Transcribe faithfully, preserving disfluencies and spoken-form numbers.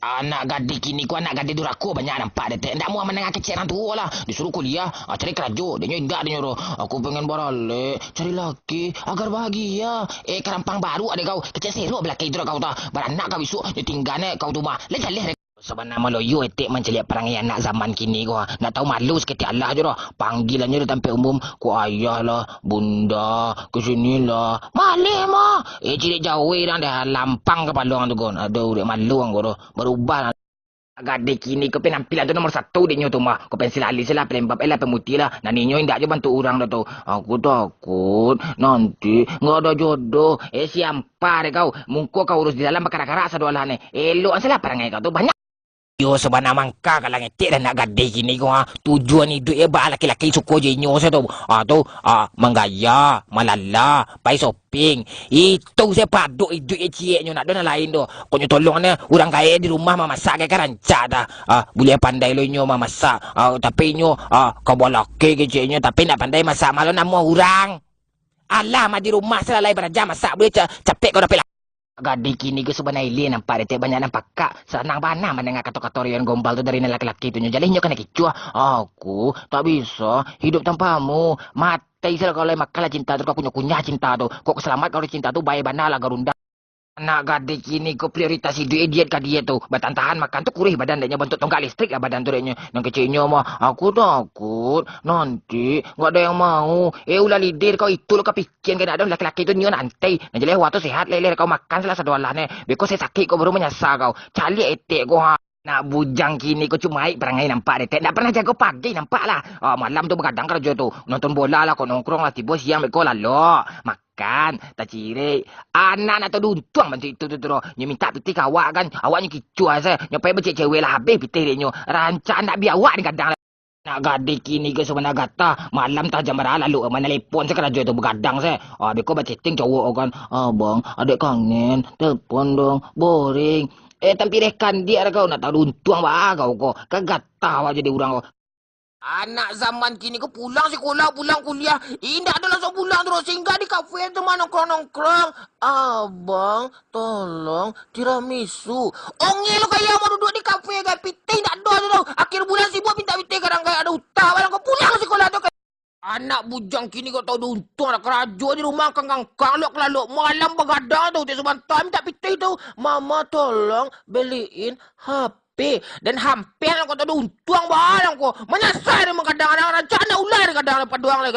Anak gadih kini ko, anak gadih durako banyak nampak dek, Tek. Ndak mau mandanga kecek urang tuo lah. Disuruh kuliah, ah, cari karajo. Dek nyo indak, dek nyo tu. Aku pengen baralek, cari laki, agar bahagia. Eh, karampang baru dek kau. Kecek serok balaki tu kau tu. Baranak kau bisuak, nyo tingga nyo kau tu mah. Lah jaleh dek. Sabana maloyo etek mancaliak parangai anak zaman kini ko. Ndak tahu malu saketek alah jo doh. Panggilannyo di tampek umum, ko ayah lah, bunda, ke sini lah. Maleh mah. Eh, cilik jauah urang dah lampang kapalo urang tu kon. Aduh, dek malu urang ko doh. Barubah lah. Gadih kini ko penampilan tu nomor satu dek nyo tu mah. Ko pensil alis lah, pelembab eh lah, pemutih lah. Nan inyo indak jo bantuak urang dah tu. Aku takut nanti nggak ada jodoh. Eh, siampa dek kau. Muko kau urus di dalam bakarak-karak sadoalah ne. Elok an salah parangai kau tu. Banyak. Yo, sabana mangka ka langetek dah anak gadih kini ko, ha. Tujuan iduik e baa laki-laki suko jo inyo se tu. Ah, tu, ah, manggaya, malala, pai shopping. Itu se padok iduik e cieknyo, ndak ado nan lain doh. Kok nyo tolong ne, urang gaek di rumah mamasak gaek ka rancak dah. Ah, buliah pandai lo inyo mamasak. Ah, tapi inyo, ah, ka balaki keceknyo, tapi ndak pandai masak, malah namo urang. Alah, mah di rumah salalai baraja masak, buliah ca-, capek kau dapek lah. Gadih kini ko sabana ilia nampak dek, Tek, banyak nan pakak. Sanang bana mandanga kato-kato rian gombal tu dari nan laki-laki tu nyo. Jaleh nyo kanai kicuah. Aku tak bisa hidup tanpamu. Mati salah kalau makan lah cinta tu, kau kunyah-kunyah cinta tu. Kok salamat kalau cinta tu, bae bana lah garunda. Anak gadih kini ko prioritas iduik e diet ka diet tu. Batahan-tahan makan tu kureh badan dek nyo, bantuak tonggak listrik lah badan tu dek nyo. Nan keceknyo mah, aku takut nanti nggak ada yang mau. Eh, ulah lidih kau itu lo ka pikian, kan ado laki-laki tu nyo nanti. Nan jaleh awak tu sehat, leleh kau makan salah sadoalah ne. Beko se sakik kau baru manyasa kau. Caliak etek ko, ha. Nak bujang kini ko cumaik parangai nampak dek, Tek. Ndak pernah jago pagi nampak lah. Ah, malam tu bagadang karajo tu. Nonton bola lah, kok nongkrong lah, tibo siang beko lalok. Makan, tacirik. Anak nak tau diuntuang bantuak itu tu, tu, tu. Nyo mintak pitih ka awak kan. Awak nyo kicuah se. Nyo pai bacewek-cewek lah, habih pitih dek nyo. Rancak ndak bi awak ni gadang lah. Nak gadih kini ko sabana gatah, malam tah jam bara lalok, main telepon se karajo tu, bagadang se. Ah, beko baceting cowok kan, "Abang, adek kangen, telepon dong, boring." Eh, tampireh kandiak kau, nak tau diuntuang baa kau ko. Ka gatah awak jadi urang ko. Anak zaman kini ko pulang sikolah, pulang kuliah, indak ado langsuang pulang tu, singgah di kafe tu mah nongkrong-nongkrong. "Abang, tolong tiramisu." Ongeh lo kaya mau duduak di kafe, kan pitih ndak ado tu. Akhir bulan sibuk minta pitih, kadang kaya ado utang, malam ko pulang sikolah tu. Anak bujang kini kok tau diuntuang, dah karajo di rumah, kangkang-kangkang, lok kalalok malam bagadang tu, tiap sabanta minta pitih tu. "Mama, tolong beliin H P." Dan hampir kok tau diuntuang, balang ko. Manyasa dek manggadang, kadang rancak anak ular kadang paduang lai.